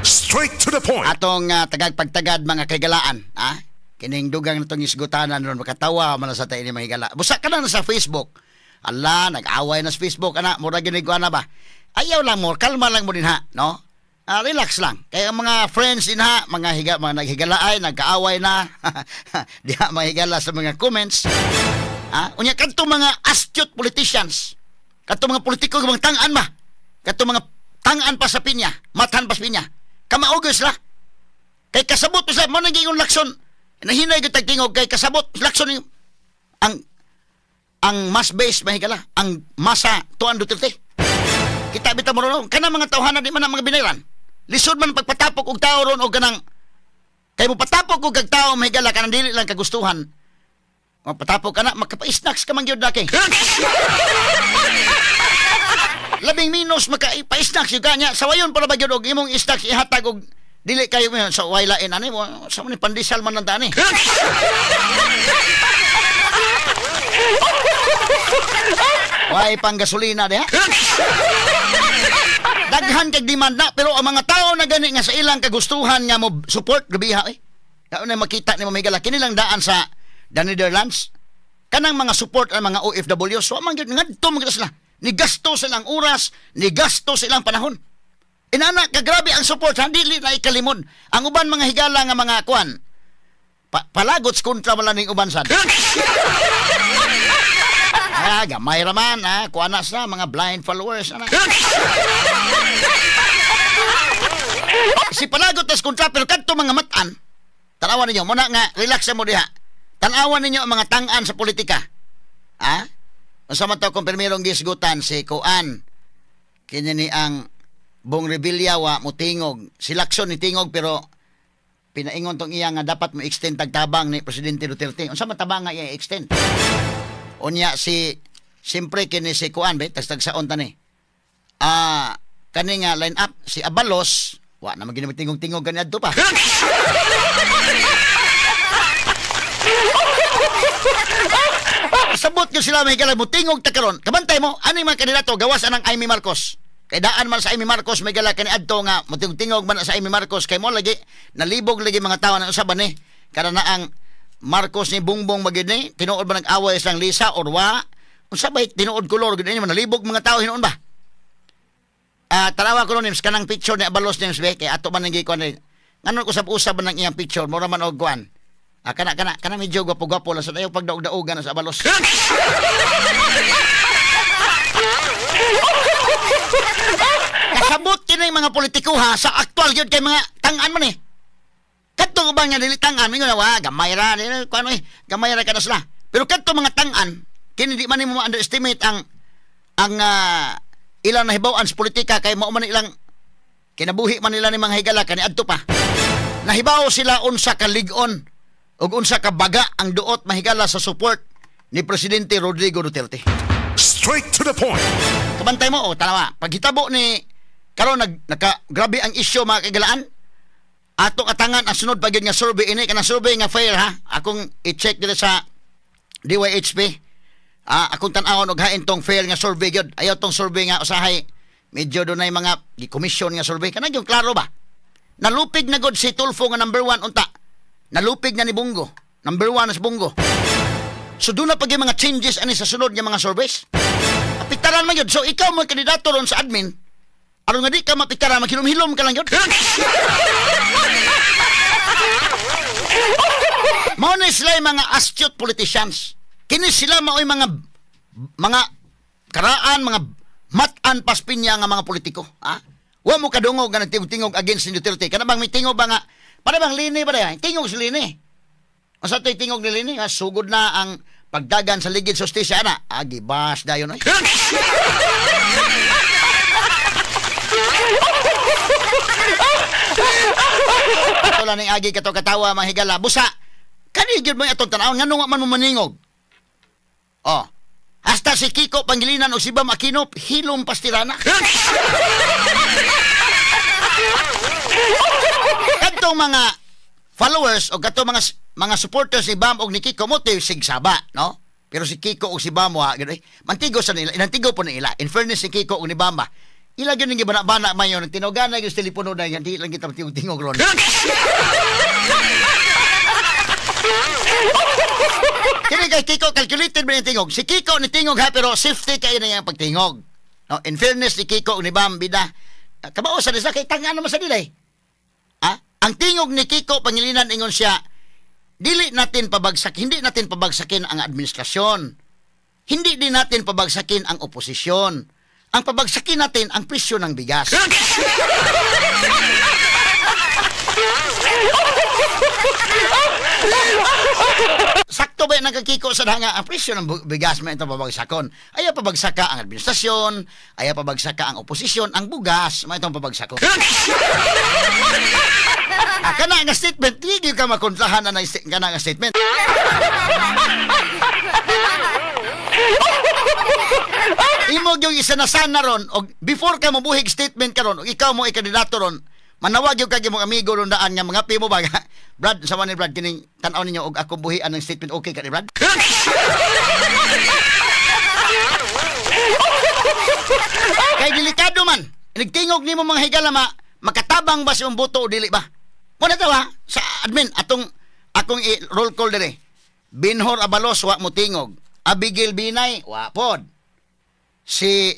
Straight to the point. Atong tagagpagtagad, mga kaigalaan, ha? Kining dugang natong isgutanan ron, makatawa man na sa tayo ni mga higala. Busa ka na sa Facebook. Ala, nag-away na sa Facebook ana, mura gini na ba? Ayaw lang mo, kalma lang mo din ha, no? Relax lang. Kaya ang mga friends din ha, mga higa, mga naghigalaay, nagkaaway na. Diha mga higala sa mga comments. Ha? Unya kadto mga astute politicians. Kadto mga politiko mga tang-an ba? Kadto mga tang-an pa sa pinya, mathan pa sa pinya. Kamaog sila. Kay kasabot sila mo nang giingon Lacson. Nahinay gyud tagtingog kay kasabot Lacson ang mass base, mahigala, ang masa tuan Duterte. Kita bitaw mo ron, kana mga tawhana di man ang mga binayran. Lisod man pagpatapok og tao ron og kanang kay mo patapok og kag tao, mahigala, kanang dili lang kagustuhan. Mapatapok ka na, magkapa-snacks ka man gyud daki. Labing minus maka-pa-snacks yung kanya. Sa wayon para ba gyud og imong snacks ihatag og dili kayo mo sa way lain ani mo sa mo ni pandesal man lang tani. Way pang gasolina diha. Daghan kag demand na, pero ang mga tao na gani nga sa ilang kagustuhan nga mo support gabiha eh. Dao na makita nimo, mahigala, kini lang daan sa the Netherlands kanang mga support ang mga OFW, so man gyud ngadto man gyud sila, ni gasto silang oras, ni gasto silang panahon. Inana kagrabe ang support, dili na ikalimon ang uban mga higala nga mga kuan palagots kontra wala ning uban sad. Gamay raman, kuan na sila, mga blind followers ana. Si palagot tas kontra, pero kadto mga matan, tanawan ninyo muna nga relax mo diha. Tanawan ninyo ang mga tang-an sa politika. Ha? Unsa man to kung pirmirong gisgutan si Kuan. Kini ni ang Bong Revilla wa mutingog. Si Lacson ni tingog, pero pinaingon tong iya nga dapat mo extend tagtabang ni Presidente Duterte. Unsa man tabang nga iya extend? Unya si siyempre kini si Kuan be tagsaon ta ni. Kani nga line up si Abalos wa na man gini tingog-tingog kaniadto pa. Sabot ko sila may gala mo tingog ta karon. Kabantay mo ani mga kandidato gawas anang Amy Marcos. Kay daan man sa Amy Marcos may gala kani adto nga mutingog man sa Amy Marcos kay mo lagi nalibog lagi mga tawo na usa ba ni kada na ang Marcos ni Bongbong magyud ni tinuod ba nag-away silang Lisa or wa unsa ba tinuod kolor gyud ni nalibog mga tawo hinuon ba? Tanawa ko nims kanang picture ni Abalos nims be kay ato man nang gikuan ni nganong usab-usab man ang iyang picture mura man og kuan. Kana kana kana medyo gwapo-gwapo lang sa dayo pagdaog-daogan na sa Abalos. Kasabot kini mga politiko ha sa aktual gyud kay mga tang-an man eh. Kadto ba nga dili tang-an mingon wa gamay ra kuan eh gamay ra kada sila. Pero kadto mga tang-an kini di man nimo underestimate ang ilang nahibaw-an sa politika kay mao man ilang kinabuhi man nila ni mga higala kani adto pa. Nahibaw sila unsa ka lig-on ug unsa ka baga ang duot mahigala sa support ni Presidente Rodrigo Duterte. Straight to the point. Kabantay mo o tanawa. Paghitabo ni karon naka grabe ang isyu mga kagalaan. Atong atangan ang sunod pa gyud nga survey ini kanang survey nga fair ha. Akong i-check diri sa DYHP. Akong tan-awon og hain tong fair nga survey gyud. Ayaw tong survey nga usahay medyo dunay mga gi-commission nga survey kanang yung klaro ba. Nalupig na gud si Tulfo nga number 1 unta. Nalupig na ni Bongo. Number 1 na si Bongo. So doon na pag yung mga changes ani sa sunod nga mga surveys. Apiktaran man yun. So ikaw mo kandidato ron sa admin, aron nga di ka mapiktaran, maghilom-hilom ka lang yun. Mao na sila yung mga astute politicians. Kini sila mao'y mga karaan, mga mat-an paspinya nga mga politiko. Ha? Wa mo kadungog nga nagtingog-tingog against ni Duterte. Kana bang may tingog ba nga para bang Lini ba na? Tingog si Lini. Masa ito'y tingog ni Lini? Sugod na ang pagdagan sa ligid sa hustisya, ana. Gibas dayon ay. Ito lang ang agi kato katawa, mga higala. Busa, kanigid mo itong tanaw, nga man mo maningog. Oh, hasta si Kiko Pangilinan o si Bam Aquino, hilom pastirana. Katong mga followers o katong mga supporters ni Bam og ni Kiko mo sigsaba, no? Pero si Kiko og si Bam wa ganoy. Mantigo sa nila, inantigo po nila. In fairness si Kiko og ni Bam ba. Ila gyud ning gibana-bana mayon, tinugan na gyud sa telepono na yan, di lang kita tingog-tingog ron. Kini kay Kiko, calculated ba yung tingog? Si Kiko ni tingog ha, pero safety kayo na yung pagtingog. No, in fairness ni Kiko ni Bam, bida, kabao sa nila, kay tanga naman sa nila eh. Ha? Ang tingog ni Kiko Pangilinan, ingon siya, dili natin pabagsak, hindi natin pabagsakin ang administrasyon. Hindi din natin pabagsakin ang oposisyon. Ang pabagsakin natin ang presyo ng bigas. Sakto ba yung nagkakiko sa danga ang presyo ng bigas may itong pabagsakon? Ayaw pabagsaka ang administrasyon, ayaw pabagsaka ang oposisyon, ang bugas may itong pabagsakon. Kana nga statement, di ka makontrahan na kana nga statement. Imog yung isa na sana ron, og before ka mabuhig statement karon, og ikaw mo ikandidato ron, manawag yung kag imong amigo ron daan nga mga pimo ba Brad, sama ni Brad kining tan-aw ninyo og akong buhian ng statement, okay ka ni Brad? Kay delikado man, nagtingog nimo mga higala ma, makatabang ba si imong boto o dili ba? Muna ta ba sa admin atong akong roll call dire. Binhor Abalos wa mo tingog. Abigail Binay wa pod. Si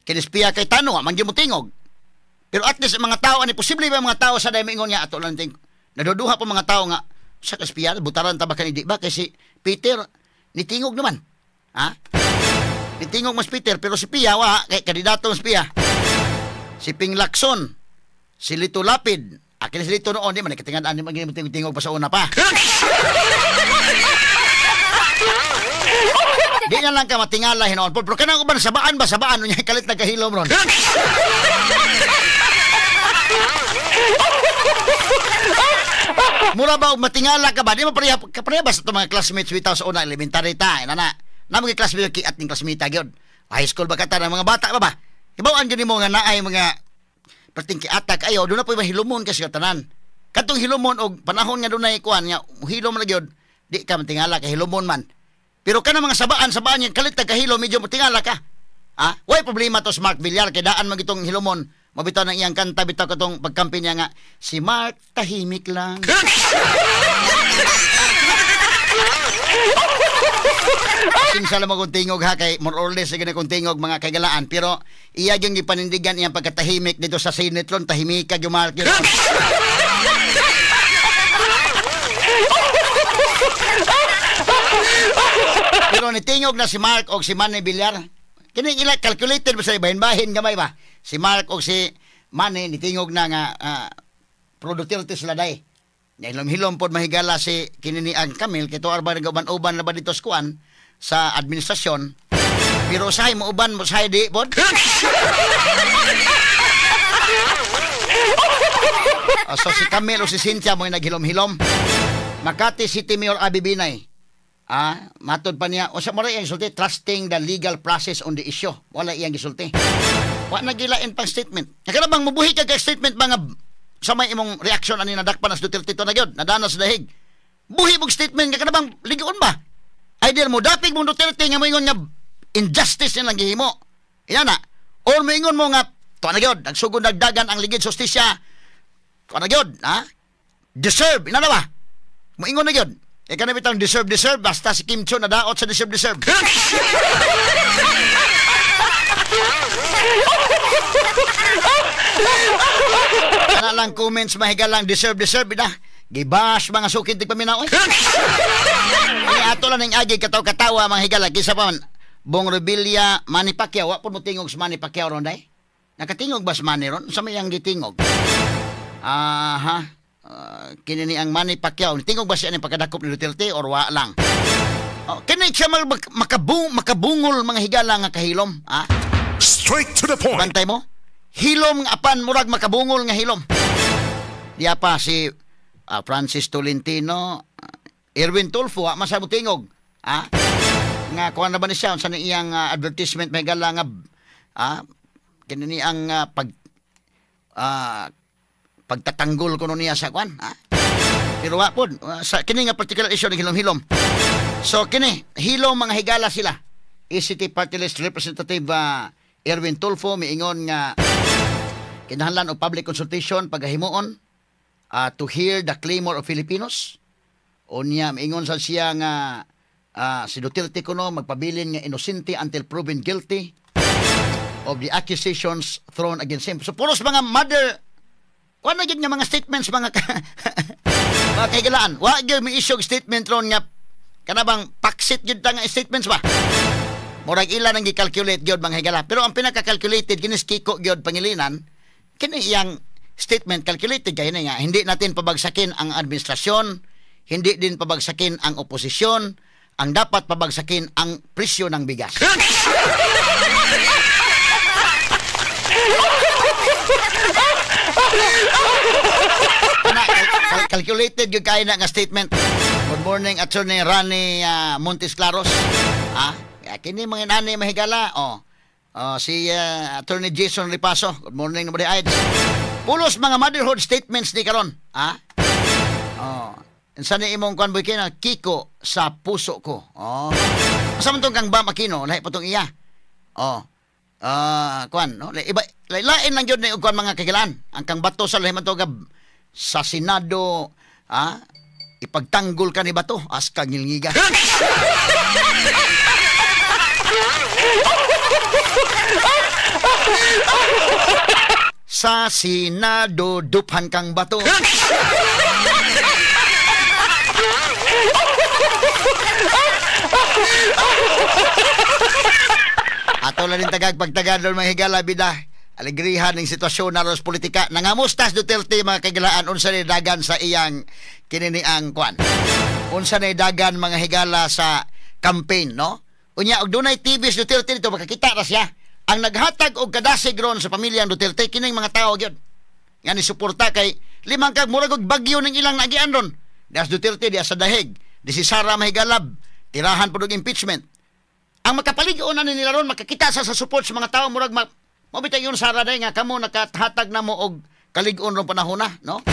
Kinispia Cayetano wa man gyud mo tingog. Pero at least ang mga tao ani posible ba mga tao sa daymi ingon nga ato lang ting naduduha pa mga tao nga sa Kinispia butaran ta ba kani di ba kay si Peter nitingog naman. Ha? Nitingog mas Peter pero si Pia wa kay kandidato mas Pia. Si Ping Lacson, si Lito Lapid. Akin si Lito noon di man nakatingan ani man tingog pa sa una pa. Di na lang ka matingala hinoon po. Pero kanang uban sabaan ba sabaan unya kalit nagkahilom ron. Mura ba og matingala ka ba? Di mo pareha kapareha ba sa itong mga classmates bitaw sa una elementary ta, ina na. Na mga classmates ki at ning classmate gyud. High school ba kata ng mga bata ba ba? Hibaw-an gyud nimo nga naay mga perting kiatak ayo doon na po mahilumon kasi tanan. Katong hilumon og panahon nga dunay kuan nga hilom na gyud, di ka matingala kay hilumon man. Pero kana mga sabaan-sabaan nga kalit kahilo medyo matingala ka. Ha? Way problema to sa Mark Villar kay daan man gitong hilumon. Mabitaw ng iyang kanta bitaw katong pagkampi niya nga si Mark tahimik lang. Sinsa lang akong tingog ha kay more or less sige na kong tingog mga kaigalaan pero iya yung gipanindigan iyang pagkatahimik dito sa Senate ron tahimika yung Mark yun. Pero nitingog na si Mark og si Manny Villar. Kini ila calculated ba sa bahin-bahin gamay ba? Si Mark og si Manny nitingog na nga pro Duterte sila day. Nahilom-hilom pod mahigala si kini ni ang Camille kay tuar ba nag-uban-uban na ba dito sa kuan sa administrasyon. Pero usahay mo uban mo usahay di pod. So si Camille o si Cynthia mo naghilom-hilom. Makati City Mayor Abby Binay. Ah, matod pa niya unsa mo ra iyang gisulti, trusting the legal process on the issue. Wala iyang gisulti. Wa nagilain pang statement. Kana bang mubuhi ka kay statement mga sa may imong reaksyon ani nadakpan as Duterte to na gyud, nadana sa dahig. Buhi mong statement ka kana bang ligon ba? Ideal mo dapig mong Duterte nga moingon nga injustice nilang gihimo. Ina na. Or moingon mo nga to na gyud, nagsugod nagdagan ang ligid hustisya. To na gyud, ha? Deserve, ina na ba? Moingon na gyud. E kana bitang deserve deserve basta si Kim Cho nadaot sa deserve deserve. Kana lang comments mahigalang deserve deserve na. Gibash mga sukid tigpaminaw oy. Ni ato lang ning agi kataw-katawa mga higala kinsa pa man Bong Revilla, Manny Pacquiao, wa pud mo tingog sa Manny Pacquiao ron day. Nakatingog ba sa Manny ron? Sa may ang gitingog? Aha. Kini ni ang Manny Pacquiao, tingog ba siya ning pagkadakop ni Duterte or wa lang? Oh, kini siya makabungol mga higala nga kahilom, ha? Straight to the point. Bantay mo. Hilom nga apan murag makabungol nga hilom. Diya pa si Francis Tolentino, Erwin Tulfo, wa man sa tingog. Ha? Nga kuan na ba ni siya unsa ni iyang advertisement may gala nga kini ni ang pagtatanggol kuno niya sa kuan, ha? Pero wa pod sa kini nga particular issue ng hilom-hilom. So kini hilom mga higala sila. ACT Party List Representative Erwin Tulfo miingon nga kinahanglan og public consultation pagahimuon to hear the clamor of Filipinos. Unya miingon sa siya nga si Duterte kuno magpabilin nga inosente until proven guilty of the accusations thrown against him. So puros mga mother kuan na gyud nga mga statements, mga kahigalaan. Wa gyud mi issue statement ron nga kana bang paksit gyud ta nga statements ba. Murag ila nang gi-calculate gyud, mga higala. Pero ang pinaka-calculated kini si Kiko gyud Pangilinan, kini iyang statement calculated kay nga hindi natin pabagsakin ang administrasyon, hindi din pabagsakin ang oposisyon, ang dapat pabagsakin ang presyo ng bigas. Kana, calculated gyud kay na nga statement. Good morning, Attorney Rani Montes Claros. Ah, kini mga nani mahigala. Oh. Oh, si Attorney Jason Ripaso. Good morning nobody Aids. Pulos mga motherhood statements ni karon. Ah? Oh. Unsa ni imong kuan boy kina Kiko sa puso ko. Oh. Asa man tong kang Bam Aquino, lahi pa tong iya. Oh. Kuan no, iba lain lang gyud ni og kuan, mga kagilaan. Ang kang Bato sa lahi man to gab sa Senado, ipagtanggol ka ni Bato as kag ngilngiga. Sa Senado duphan kang Bato. Ato lang din tagag pagtagad mga higala bida. Alegrihan ng sitwasyon na ros politika. Nangamustas Duterte, mga kagilaan, unsa ni dagan sa iyang kininiang kwan. Unsa ni dagan, mga higala, sa campaign, no? Unya og dunay TV si Duterte dito makakita ra siya. Ang naghatag og kadasig ron sa pamilyang Duterte kining mga tawo gyud. Nga ni suporta kay limang kag murag og bagyo ning ilang naagian ron. Dias Duterte diya sa dahig, di si Sara mahigalab, tirahan pud og impeachment. Ang makapalig-on na nila ron makakita sa support sa mga tao murag mabitay yun Sara day nga kamo nakahatag na mo og kalig-on rong panahon na, no?